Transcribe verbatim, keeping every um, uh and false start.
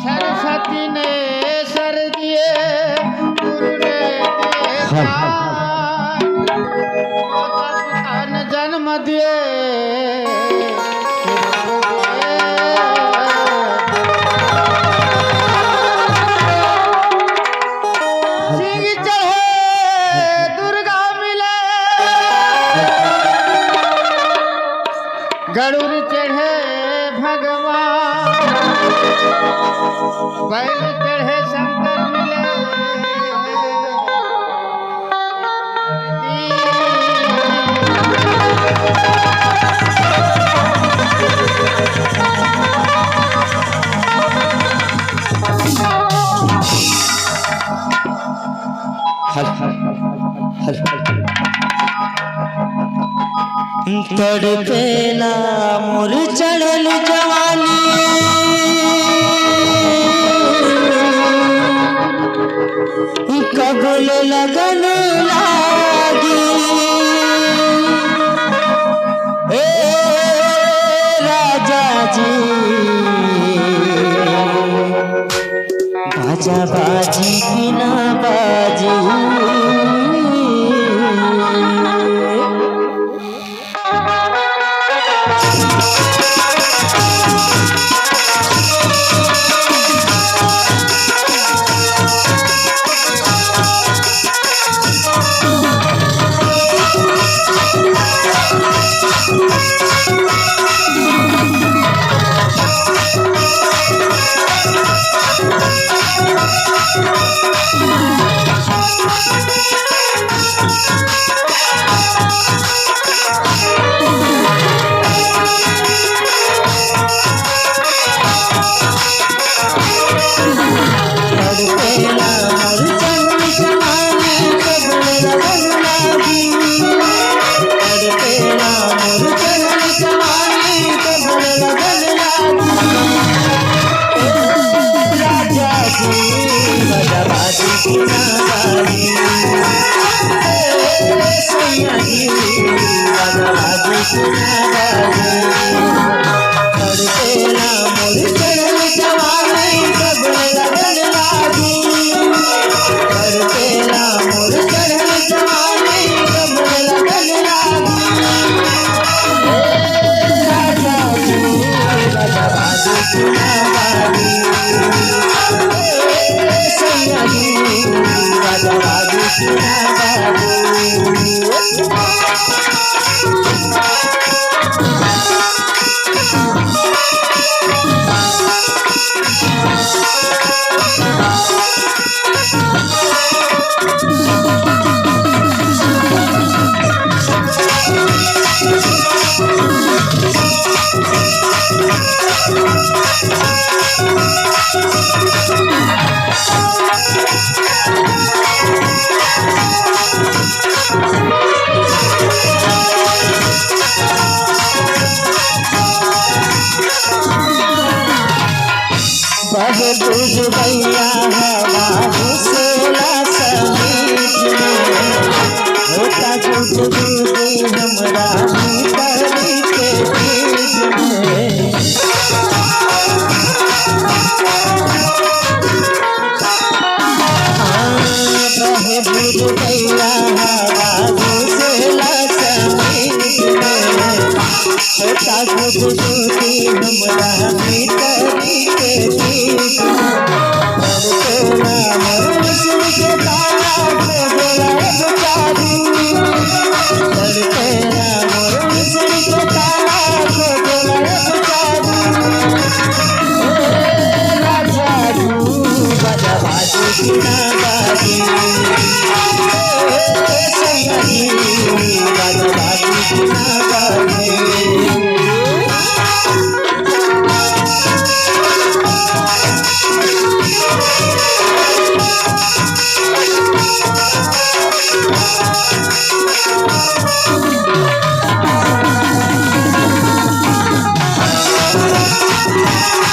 सरस्वती ने सर दिए, गुरु ने दिए ज्ञान, माता पिता ने जन्म दिए। सिंह चढ़े दुर्गा मिले, गरुड़ चढ़े भगवान, बैल चढ़े शंकर मिले। हल, हल, हल, हल, हल, हल। तड़पेला मोर चढ़ल जवानी, कब ले लगन लागी, ए राजा जी। बाजा बाजी कि ना बाजी। बहुत बुझ भैया हवा घुसेला समीज में, होता गुदगुदी हमरा भीतरी के बीज में। हाँ, बहुत बुझ भैया हवा घुसेला समीज में, होता गुदगुदी